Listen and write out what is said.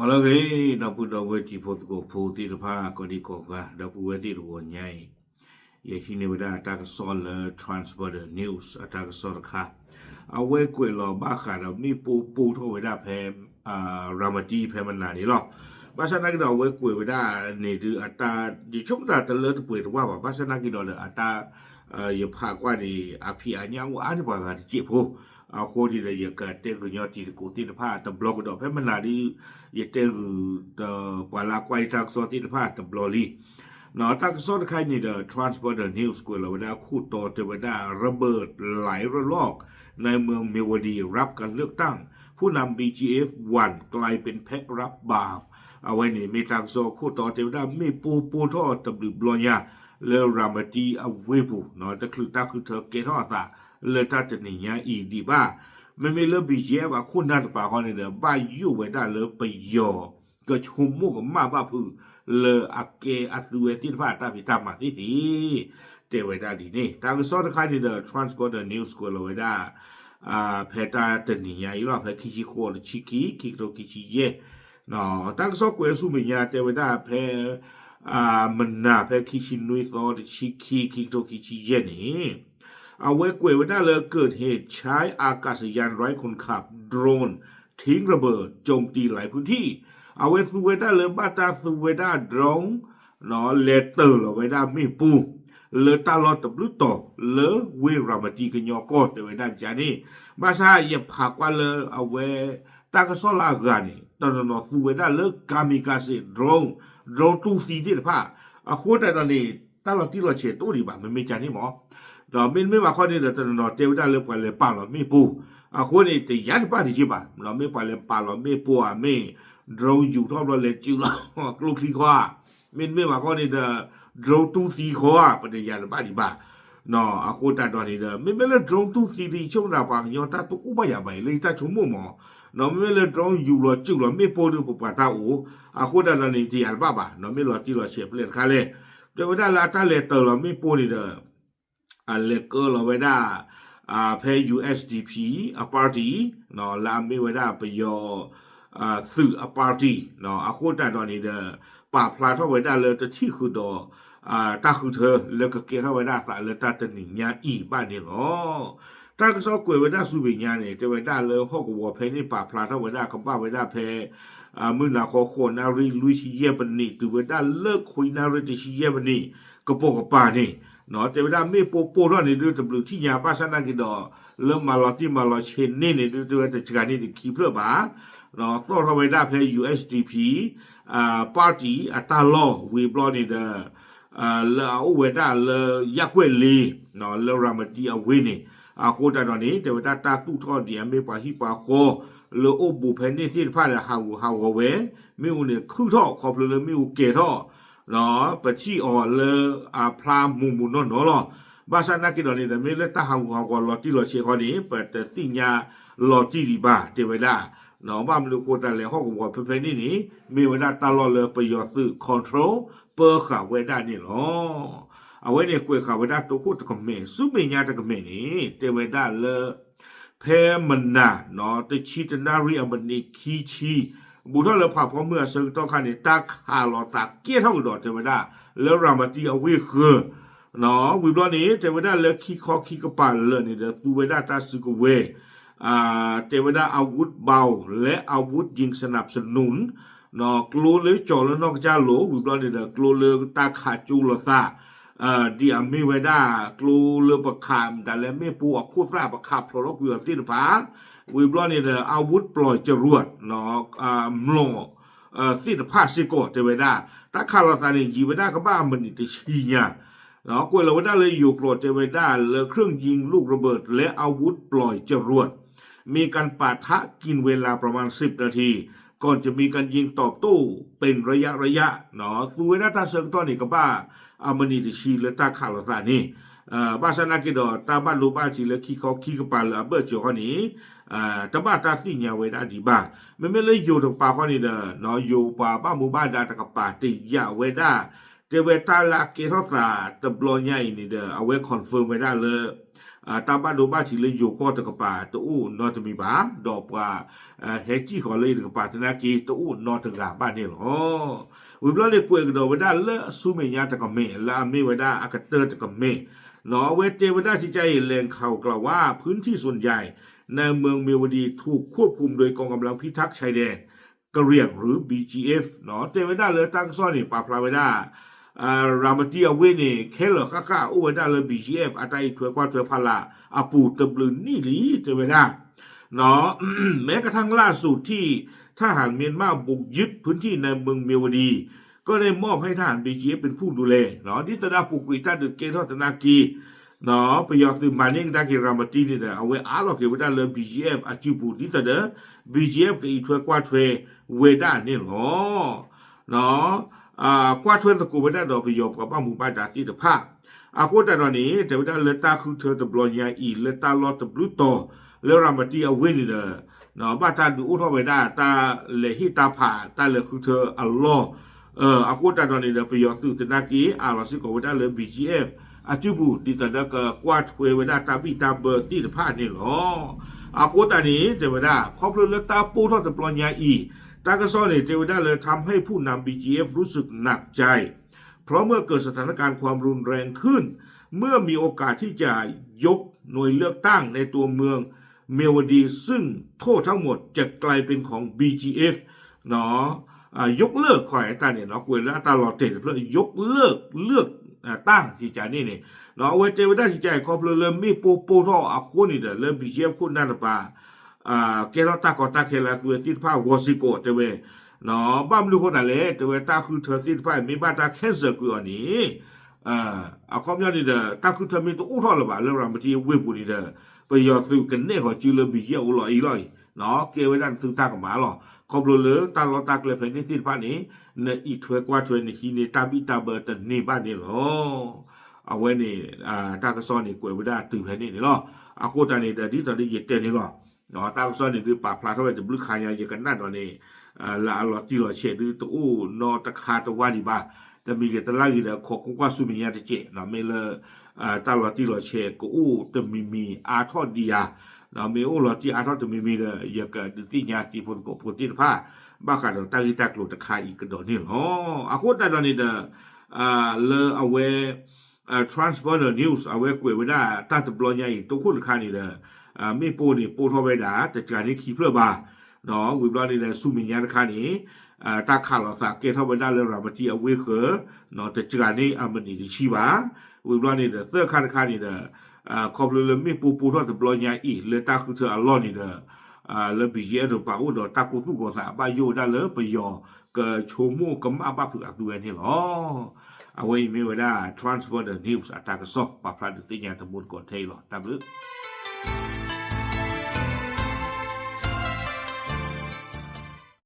ဟါလၢအဂ့ၤ ဒီပုၢ်ဒီဝဲၢ်တံၤဖိသကိးဖိသ့ၣ်တဖၣ် ကိးဒံကိးဂၤ ဒီပုၢ်ဝဲၢ်သ့ၣ်တဂီၤညါအံၤ, ယဟံးန့ၢ်ဝဲဒၣ်တၢ်ကစီၣ်လၢ Transborder News အတၢ်ကစီၣ်တခါ, အဝဲကွဲးလီၤဘၣ်ဃးဒီးမ့ၣ်ပိၢ်ပိၢ်ထီၣ်ဝဲဒၣ်ဖဲ ရၤမတံဖဲမနၤန့ၣ်လီၤ. ဘၣ်ဆၣ်သနာ်က့ဒီး အဝဲကွဲးဝဲဒၣ်န့ၣ်ဒုး အတၢ် ယဆိကမိၣ်တၢ်တလၢတပှဲၤတဝၢ်ဘၣ်, ဘၣ်ဆၣ်သနာ်က့ဒီးလၢအတၢ် ယဖးကွၢ်န့ၣ် အဖံးအညၣ်အိၣ်အါန့ၢ်ပှၤဂၤတစဲးဖိ, အဃိန့ၣ်ဒီး ယကတဲကညီတံၤသကိးသ့ၣ်တဖၣ်တဘျီကဒီး ဖဲမနၤဒုး ယတဲဂုာ်ဒီးပှၤလၢအကွၢ်ယတၢ်ကစီၣ်သ့ၣ်တဖၣ်တဘျီလံ. တၢ်ကစီၣ်တခါအံၤန့ၣ်ဒီး Transborder News ကွဲးလီၤဝဲဒၣ်ခိၣ်တီတဲဝဲဒၣ် ระเบิดหลายระลอกในเมืองเมียวดีรับการเลือกตั้ง ผู้นำ บีจีเอฟ หวั่นกลายเป็นแพ้รับบาป အဝဲန့ၣ်မ့ၢ်တၢ်ကစီၣ်ခိၣ်တီတဲဝဲဒၣ် မ့ၣ်ပိၢ်ပိၢ်ထီၣ်တဘျုးဘျီညါ လၢရၤမတံအဝ့ၢ်ပူၤ တချုးတၢ်ဃုထၢကဲထီၣ်အသး လၢတၢ်တနံၤညါအံၤဒံးဘၣ်. မ့မ့ၢ်လၢ ဘီၣ်ကၠ့ၣ်အခိၣ်နၢ်တပၤဃီန့ၣ်ဒီး ဘၣ်ယိၣ်ဝဲဒၣ်လၢပယီၤ ကဆိကမိၣ်ကမၣ်ဘၣ်ဖုး လၢအကဲအသုဝဲသ့ၣ်တဖၣ်အတၢ်ဖံးတၢ်မၤသ့ၣ်သ့ၣ် တဲဝဲဒၣ်ဒ်န့ၣ်. တၢ်ကစီၣ်တခါန့ၣ်ဒီး Transborder News ကွဲးလီၤဝဲဒၣ် ဖဲတၢ်တနံၤညါအံၤလီၤ, ဖဲခံဆံဃိး တဆံခံ, ခံကထိခံဆံယဲၢ်, တၢ်ကစီၣ်ကွဲးဆူမဲာ်ညါတဲဝဲဒၣ်ဖဲ မနၤဖဲခံဆံနွံသီ တဆံခံ, ခံကထိခံဆံယဲၢ်န့ၣ် အဝဲကွဲးဝဲဒၣ်လၢ เกิดเหตุใช้อากาศยานไร้คนขับ โดรน ทิ้งระเบิดโจมตีหลายพื้นที่ အဝဲသူဝဲဒၣ်လၢဘၣ်တၢ်သူဝဲဒၣ် drone လဲၤတၢၤလီၤဝဲဒၣ်မ့ၣ်ပိၢ် လၢတၢ်လီၢ်တဘျုးတီၤ လၢဝ့ၢ်ရၤမတံကညီကီၢ် တဲဝဲဒၣ်ဒ်န့ၣ်. ဘၣ်ဆၣ်ယဖးကွၢ်လၢအဝဲ တၢ်ကစီၣ်လၢအဂၤန့ၣ် တနီၤနီၤသူဝဲဒၣ်လၢ kamikaze drone, drone တူၢ်သံသ့ၣ်တဖၣ်, အဃိသတးဒီးန့ၣ် တၢ်လီၤတံၢ်လီၤဆဲးတအိၣ်ဒံးဘၣ် မ့မ့ၢ်ကန့ၣ်မး. ဒီးမ့တမ့ၢ်ဘၣ်ခီန့ၣ်ဒီး တနီၤနီၤတဲဝဲဒၣ်လၢပှၤလဲၤပာ်လီၤမ့ၣ်ပိၢ်, အဃိန့ၣ် တယၤတဘၣ်တယံာ်ဘၣ်, မ့ၢ်ပှၤလဲၤပာ်လီၤမ့ၣ်ပိၢ်ဧါမ့ၢ် drone ယူၤထီၣ်ဘျီလဲၤစုးလီၤကျိချံခီဧါ, မ့တမ့ၢ်ဘၣ်ခီန့ၣ်ဒီး drone တူၢ်သံခီဧါ, ပတယၤတဘၣ်ဒံးဘၣ်. အဃိသတးဒီးန့ၣ်ဒီး မ့မ့ၢ်လၢ drone တူၢ်သံဒီး ယဆိကမိၣ်သးပှၤကညီတၢ်တအိၣ်ဘၣ်ယၤဘၣ်အံၤ လၢယတၢ်ဆိကမိၣ်မး. မ့မ့ၢ်လၢ drone ယူၤလီၤစုးလီၤမ့ၣ်ပိၢ်ဒီး ပပှၤတၢ်အိၣ်, အဃိသတးဒီးန့ၣ် တယၤတဘၣ်ဘၣ်, မ့ၢ်လီၤတံၢ်လီၤဆဲးဖဲလဲၣ်တခါလဲၣ်. တဲဝဲဒၣ်လၢအတၢ်လဲၤတၢၤလီၤမ့ၣ်ပိၢ်န့ၣ်ဒီး အလဲၤကၢလီၤဝဲဒၣ် ဖဲ ယူႇအၢ်ၡ်ဒီးပံၤ အ party လၢအမ့ၢ်ဝဲဒၣ်ပယီၤ သုးအ party အဃိသတးဒီးန့ၣ်ဒီး ပာ်ဖျါထီၣ်ဝဲဒၣ်လၢတထံၣ်ဃုာ်ဒီး တၢ်ဃုထၢလၢကကဲထီၣ်ဝဲဒၣ်အသးလၢတၢ်တနံၤညါအံၤဘၣ်န့ၣ်လီၤ. တၢ်ကစီၣ်ကွဲးဝဲဒၣ်ဆူမဲာ်ညါန့ၣ် တဲဝဲဒၣ်လၢဟီၣ်ကဝီၤဖဲန့ၣ် ပာ်ဖျါထီၣ်ဝဲဒၣ်ကဘၣ်ဝဲဒၣ်ဖဲ မုၢ်နၤခီ ဃိးနၣ်ရံၣ်လွံၢ်ဆံယဲၢ်မံးနံး တုၤဝဲဒၣ်လၢ ခွံနၣ်ရံၣ်တဆံယဲၢ်မံးနံး ကပိာ်ကပၤန့ၣ် တဲဝဲဒၣ်မ့ၣ်ပိၢ်ပိၢ်ထီၣ်န့ၣ်ဒုး တဘျုးထံၣ်ညါ ဘၣ်ဆၣ်သနာ်က့ဒီး လၢမၤလီၤတံၢ်မၤလီၤဆဲးန့ၢ်န့ၣ်ဒုး တဲဝဲတစှၤန့ၢ်တခံဖျၢၣ်ဘၣ်. သီၣ်ထီၣ်ဝဲဒၣ်ဖဲ ယူႇအၢ်ၡ်ဒီးပံၤ party အတၢ်လီၢ်ဝံၤဘျီန့ၣ်ဒီး လၢအအိၣ်ဝဲဒၣ်လၢ ယၣ်ကွဲၣ်လ့ လၢရၤမတံအဝ့ၢ်န့ၣ် အဃိသတးဒီးန့ၣ် တဲဝဲဒၣ်တၢ်သူၣ်ထီၣ်ဒ်အမ့ၢ်ပှၤဟံၣ်ပှၤဃီ လၢအိၣ်ဘူးဖဲန့ၣ်သ့ၣ်တဖၣ်ဒီး ဟးဂူာ်ဟးဂီၤဝဲ, မ့ၣ်အူန့ၣ်ခုၣ်ထီၣ် ခီဖျိလၢမ့ၣ်အူကဲၤထီၣ် ပထံၣ်အီၤလၢအဖျါမုၢ်မုၢ်နီၢ်နီၢ်လီၤ. ဘၣ်ဆၣ်သနာ်က့ဒီးန့ၣ်ဒီး မ့ၢ်လၢတၢ်ဟးဂူာ်ဟးဂီၤလီၤတံၢ်လီၤဆဲးခီန့ၣ် ပတသ့ၣ်ညါလီၤတံၢ်ဒံးဘၣ် တဲဝဲဒၣ်. ဘၣ်မနုၤအဃိသတးလဲၣ် ဟီၣ်ကဝီၤဖဲဖဲန့ၣ်န့ၣ် မ့ၢ်ဝဲဒၣ်တၢ်လီၢ်လၢပယီၤသုး control ပၢဃာ်ဝဲဒၣ်န့ၣ်လီၤ. အဝဲန့ၣ်ကွဲးဃာ်ဝဲဒၣ်တိခိၣ်တကမဲာ် ဆူမဲာ်ညါတကမဲာ်န့ၣ် တဲဝဲဒၣ်လၢ ဖဲမနၤ တဆံတနၣ်ရံၣ်အမံးနံးခံဆံ ဘူးထီၣ်လၢဖးဖီမုၢ်အဆၢကတီၢ်ခါန့ၣ် တၢ်ခးလိာ်သးကဲထီၣ်ကဒီးတဲဝဲဒၣ် လၢရၤမတံအဝ့ၢ်ဃၢၤ ဝံၤဘျီန့ၣ် တဲဝဲဒၣ်လၢခံခီခံကပၤလၢာ်န့ၣ်ဒီး သူဝဲဒၣ်တၢ်စုကဝဲၤ တဲဝဲဒၣ် อาวุธเบา และอาวุธยิงสนับสนุน ကျိလၢကၠီၤလၢနီၢ်ကစၢ်လိၤ ဝံၤဘျီန့ၣ်ဒီး ကျိလၢတၢ်ခးကၠိလိာ်သး ဒ်အမ့ၢ်ဝဲဒၣ် ကျိလၢပခးမတၤလဲၣ် မ့ၣ်ပိၢ်အခိၣ်သၣ် ပခးဖျိးထီၣ်ကွံာ်အီၤသ့ၣ်တဖၣ် ဝံၤဘျီန့ၣ်ဒီး อาวุธปล่อยจรวด မျိာ် သ့ၣ်တဖၣ်စ့ၢ်ကီးတဲဝဲဒၣ် တၢ်ခးလိာ်သးန့ၣ် ယံာ်ဝဲဒၣ်ကဘၣ်အမံးနံးတဆံညါ ကွဲးလီၤဝဲဒၣ်လၢယိၤကျိာ်တဲဝဲဒၣ်လၢ เครื่องยิงลูกระเบิดและอาวุธปล่อยจรวด มีการปะทะกินเวลาประมาณสิบนาที ก่อนจะมีการยิงตอบโต้เป็นระยะระยะ သူဝဲဒၣ်တၢ်ဆၢကတီၢ်န့ၣ် ကဘၣ်အမံးနံးတဆံလၢတၢ်ခးလိာ်သးန့ၣ် ဘၣ်ဆၣ်သနာ်က့ဒီး တၢ်ဘၣ်ဒိဘၣ်ထံးလၢခံခီခံကပၤလၢအဘၢၣ်စၢၤဃီန့ၣ် တဘၣ်တၢ်သ့ၣ်ညါဝဲဒၣ်ဒံးဘၣ်. မ့မ့ၢ်လၢယိၤတကပၤဃီန့ၣ်ဒီး ယိၤပှၤဘၣ်မူဘၣ်ဒါတကပၤတယာ်ဝဲဒၣ် တဲဝဲတၢ်လၢအကဲထီၣ်သးတဘျီညါအံၤန့ၣ်ဒီး အဝဲ confirm ဝဲဒၣ်လၢ တၢ်ဘၣ်ဒိဘၣ်ထံးလၢယိၤကီၢ်တကပၤတအိၣ်နီတမံၤဘၣ်, ဒီးပှၤဟဲစံၣ်ဃီၤလၢယတကပၤသနာ်က့တအိၣ်နီတဂၤဘၣ်န့ၣ်လီၤ. ဝံၤဘျီန့ၣ်ကွဲးကဒီးဝဲဒၣ်လၢဆူမဲာ်ညါတကမဲာ် လၢအမ့ၢ်ဝဲဒၣ်အကတၢၢ်တကမဲာ်, အဝဲတဲဝဲဒၣ်ကကါအံၤ แหล่งข่าวกล่าวว่า พื้นที่ส่วนใหญ่ ในเมืองเมียวดีถูกควบคุมโดยกองกำลังพิทักษ์ชายแดนกะเหรี่ยงหรือ บีจีเอฟ တဲဝဲဒၣ်လၢတၢ်ကစီၣ်န့ၣ် ပာ်ဖျါဝဲဒၣ် ရၤမတံအဝ့ၢ်န့ၣ် ခဲလၢာ်ဃၣ်ဃၣ်အိၣ်ဝဲဒၣ်လၢ ဘီၣ်ကၠံအ့ၣ်အ့ၣ် အတၢ်အံးထွဲကွၢ်ထွဲဖီလာ်အပူၤတဘျုးနံၣ်လံ တဲဝဲဒၣ် แม้กระทั่งล่าสุดที่ทหารเมียนมาบุกยึดพื้นที่ในเมืองเมียวดี ก็ได้มอบให้ทหาร บีจีเอฟ เป็นผู้ดูแล ဒ်သိးဒီးအပူၤကွံာ်တၢ်ဒုးကဲထီၣ်သနာ်က့ ပယီၤသုးမၤန့ၢ်ကဒါက့ၤရၤမတံန့ၣ်ဒီး အဝဲအးလီၤက့ၤဝဲဒၣ်လၢ ဘီၣ်ကၠံအ့ၣ်အ့ၣ် အစုပူၤ ဒ်သိးဒီး ဘီၣ်ကၠံအ့ၣ်အ့ၣ် ကအံးထွဲကွၢ်ထွဲဝဲဒၣ်န့ၣ်လီၤ. ကွၢ်ထွဲသကိးဝဲဒၣ်ဒီးပယီၤပှၤဘၣ်မူဘၣ်ဒါသ့ၣ်တဖၣ် အဃိသတးဒီးန့ၣ် တဲဝဲဒၣ်လၢတၢ်ဃုထၢတဘျီညါအံၤ လၢတၢ်လီၢ်တဘျုးတီၤ လၢရၤမတံအဝ့ၢ်န့ၣ်ဒီး ဘၣ်တၢ်ဒုးအိၣ်ထီၣ်ဝဲဒၣ်တၢ်လဲၤဟ့ၣ်တၢ်ဖး တၢ်လဲၤဃုထၢအလီၢ် အဃိသတးဒီးန့ၣ်ဒီး ပယီၤသုးသနာ်က့ အးလီၤစ့ၢ်ကီးဝဲဒၣ်လၢ ဘီၣ်ကၠံအ့ၣ်အ့ၣ် အစုပူၤ ဒ်သိးဒီးကကွၢ်ထွဲဝဲဒၣ်တၢ်ဘံၣ်တၢ်ဘၢသ့ၣ်တဖၣ်န့ၣ်လီၤ. အဃိသတးန့ၣ် တဲဝဲဒၣ် ခီဖျိလၢတၢ်ပိၢ်ထီၣ်တဘျီညါအံၤ တၢ်ကစီၣ်န့ၣ် တဲဝဲဒၣ်လၢ ทำให้ผู้นำ บีจีเอฟ รู้สึกหนักใจ เพราะเมื่อเกิดสถานการณ์ความรุนแรงขึ้น เมื่อมีโอกาสที่จะยกหน่วยเลือกตั้งในตัวเมืองเมียวดี ซึ่งทั่วทั้งหมดจะกลายเป็นของ บีจีเอฟ ยกเลิก ခီတၢ်န့ၣ် ကွဲးလၢအတၢ်လီၤတဲာ်တဖျၢၣ် ယိးကလၢၢ်လၢၢ်တၢ် ကကန့ၣ်န့ၣ် အဝဲတဲဝဲဒၣ်ကကါအံၤ ခီဖျိလၢမ့ၣ်ပိၢ်ပိၢ်ထီၣ်အဃိန့ၣ်ဒီး လၢ ဘီၣ်ကၠံအ့ၣ်အ့ၣ် ခိၣ်နၢ်တပၤ ကဲထီၣ်တၢ်ကီတၢ်ခဲလၢအသုဝဲသ့ၣ်တဖၣ်ဂီၤစ့ၢ်ကီးတဲဝဲ ဘၣ်မနုၤအဃိသတးလဲၣ် တဲဝဲတၢ်ဃုထၢသ့ၣ်တဖၣ်အံၤ မ့ၢ်ဘၣ်တၢ် cancel ကွံာ်အီၤန့ၣ် အခီပညီန့ၣ်ဒီး တၢ်ဃုထၢမ့ၢ်တအိၣ်ထီၣ်လၢၤဘၣ် လၢရၤမတံအဝ့ၢ်ပူၤန့ၣ်ဒီး ပယီၤသုးကနဲၣ်ဃီၤစုလၢ ဘီၣ်ကၠံအ့ၣ်အ့ၣ် အိၣ်လီၤအံၤလီၤအံၤ ကဲဝဲဒၣ်နသုတၢ်ကမၣ်လီၤ. ခီဖျိလၢတၢ်လီၢ်တၢ်ကျဲဖဲန့ၣ်သ့ၣ်တဖၣ်န့ၣ် နအံးထွဲကွၢ်ထွဲ နဟံးန့ၢ်တၢ်ဘံၣ်တၢ်ဘၢတန့ၢ်ဘၣ်န့ၣ်လီၤ. အဝဲန့ၣ် တၢ်ကစီၣ်န့ၣ်ကွဲးဝဲဒၣ်တုၤဖဲန့ၣ်န့ၣ်လီၤ. အဃိသတးန့ၣ်ဒီး ဒ်သိးဒီးယတဲန့ၣ်လီၤ. တၢ်ကစီၣ်န့ၣ်ဒုး ပာ်ဖျါထီၣ်ဝဲတဘျုးခါညါ ယကနၣ်ဒီးန့ၣ် လၢအလီၤတံၢ်လီၤဆဲးဒုးတအိၣ်နီတခါတဝၢ်ဒံးဘၣ်. တမံၤဂ့ၤတလၢ်ဂ့ၤဒီး ခိးကွၢ်ကွၢ်ဆူမဲာ်ညါတကဲး မ့ၢ်လၢ တၢ်လီၤတံၢ်လီၤဆဲးကအိၣ်တမံၤမံၤအါထီၣ်ဒံးဧါ, မ့ၢ်အိၣ်လီၤတံၢ်အါထီၣ်တမံၤမံၤဒီး ယကဒုးသ့ၣ်ညါတံၤဖိသကိးဖိသ့ၣ်တဖၣ် ဘၣ်ဃးဒီးတၢ်ဂ့ၢ်တၢ်ကျိၤတခါအံၤကဒီးန့ၣ်လီၤ. အဃိသတးဒီးန့ၣ်ဒီး လၢအဝဲ Transborder News အဝဲကွဲးဝဲဒၣ်တၢ်တဘျီညါအံၤ တိခိၣ်တခါန့ၣ်ဒီး မ့ၣ်ပိၢ်န့ၣ်ပိၢ်ထီၣ်ဝဲဒၣ် တစှၤန့ၢ်ခံဖျၢၣ်ဘၣ်. ဝံၤဘျီန့ၣ်ဒီး ဆူမဲာ်ညါတခါန့ၣ် တၢ်ခးလိာ်သးကဲထီၣ်ဝဲဒၣ်လၢရၤမတံအဝ့ၢ်ဃၢၤ တစှၤန့ၢ်အမံးနံးတဆံဘၣ်. ဝံၤဘျီန့ၣ်ဒီး သၢခါတခါန့ၣ်ဒီး ခီဖျိလၢမ့ၣ်ပိၢ်ပိၢ်ထီၣ်တဘျီညါအံၤ လၢတၢ်ဃုထၢအလီၢ်န့ၣ်ဒီး လၢ ဘီၣ်ကၠံအ့ၣ်အ့ၣ် တပၤအိၣ်ဒီးတၢ်ကိၢ်သူၣ်ဂီၤသး ဘၣ်ယိၣ်ဝဲဒၣ်လၢပယီၤကဆိကမိၣ်ကမၣ်ဘၣ်ဖုးအသုဝဲန့ၣ်လီၤ. အဝဲအံၤမ့ၢ်ဝဲဒၣ် Transborder News အတၢ်ကစီၣ် ပာ်ဖျါဒုးသ့ၣ်ညါတမူတကိးထဲအံၤလီၤ. တၢ်ဘျုး